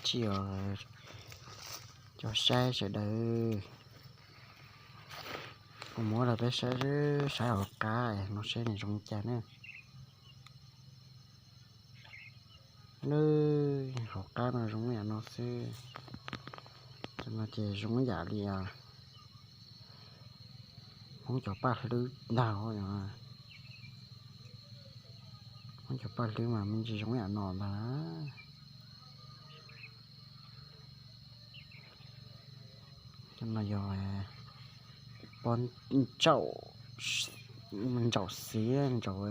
tsis os, cov saib sawv daws, kuv muab rau peb saib, saib hauv qab no seb nws zoo li cas na. Hauv qab no zoo yam no xwb. Cov no ces zoo yam li Hmoob cov paj hlwb ntag. Hmoob cov paj hlwb mas me ntsis zoo yam no ntag. Cov no yog pob ntsaum, ntsaum xiv, ntsaum,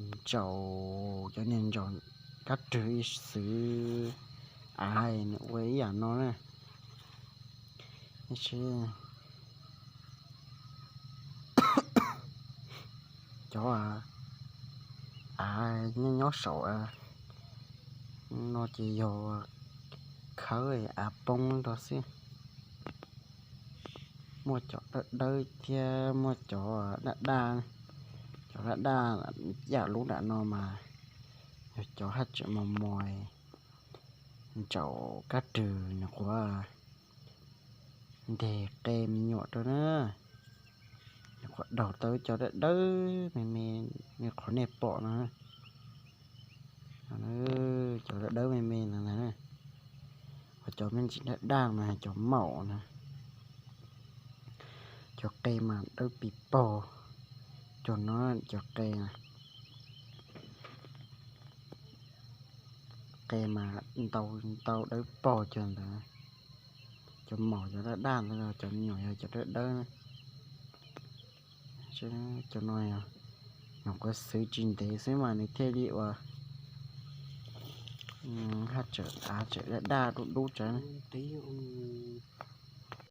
ntsaum, cov niag ntsaum kab rwg ib xwb, av nws ua ib yam no na. Tab sis cov av nyob nyob saum no ces yog khawb av poob nrog xwb. Muaj cov dawb dawb thiab muaj cov daj daj. Cov daj daj yam lub nram no mas yog cov haj tseem mos mos, ntsaum kab rwg nyuam qhuav nteg qe me nyuam rau na. Nyuam qhuav daug tau cov dawb dawb me me, me qhov nej pom no. Cov dawb dawb me me no ntag. Ho cov me ntsis daj daj mas cov maum na. Cov qe mas dawb pis paug. Cov no cov qe, qe mas ntau ntau dawb paug cov ntawd. Cov maum cov daj daj ntawd, cov me nyuam yog cov dawb dawb na. Cov no nyuam qhuav xwv tsis ntev xwb mas nws thiaj li ua haj tseem av tseem daj daj dub dub tsawv.